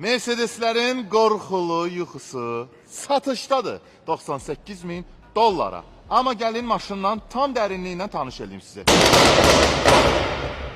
Mercedeslərin qorxulu yuxusu satışdadır 98 min dollara. Amma gəlin maşından tam dərinliyinə tanış eləyim sizi.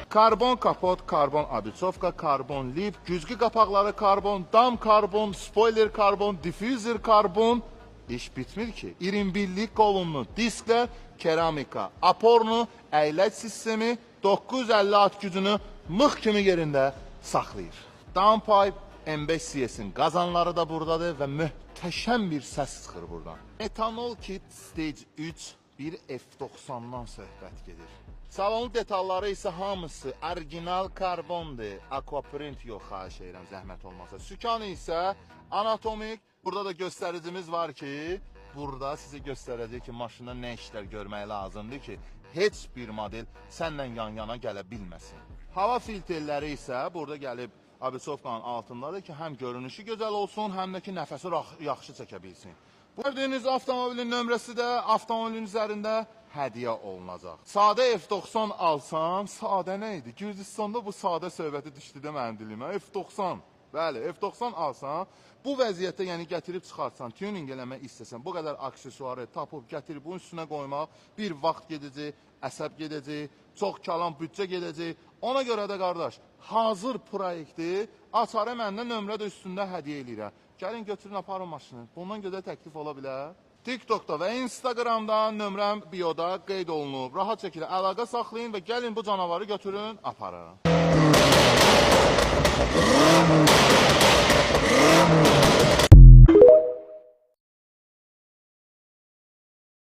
Karbon kapot, karbon abitsovka, karbon lip, güzgü qapaqları karbon, dam karbon, spoiler karbon, diffuser karbon. İş bitmir ki. 21'lik kolumlu diskler, keramika, apornu, əyləc sistemi 950 at gücünü mıx kimi yerində saxlayır. Downpipe M5 CS-in qazanları da buradadır və möhtəşəm bir səs çıxır buradan. Etanol kit Stage 3 bir F90-dan söhbət gedir. Salonun detalları isə hamısı orijinal karbondur. Aquaprint yox, xahiş edirəm zəhmət olmasa. Sükan isə anatomik. Burada da göstəricimiz var ki, burada sizə göstərəcək ki, maşında nə işlər görmək lazımdır ki, heç bir model səndən yan-yana gələ bilməsin. Hava filtrləri isə burada gəlib abisovkanın altındadır ki, həm görünüşü gözəl olsun, həm də ki, nəfəsi yaxşı çəkə bilsin. Bu gördüyünüz avtomobilin nömrəsi də avtomobilin üzərində hədiyyə olunacaq. Sadə F90 alsam, sadə nə idi? Gürcüstanda bu sadə söhbəti düşdü də mənim dilimə. F90. Bəli, F90 alsan, bu vəziyyətdə yəni gətirib çıxartsan, tuning eləmək istəsən, bu qədər aksesuarı tapıb gətirib bunun üstünə qoymaq bir vaxt gedəcək, əsəb gedəcək, çox kalan büdcə gedəcək. Ona görə də qardaş, hazır proyekti açarı məndən nömrə də üstündə hədiyyə eləyirəm. Gəlin götürün aparın maşını. Bundan gözəl təklif ola bilər. TikTokda və Instagramda nömrəm bioda qeyd olunub. Rahat şəkildə əlaqə saxlayın və gəlin bu canavarı götürün, aparın.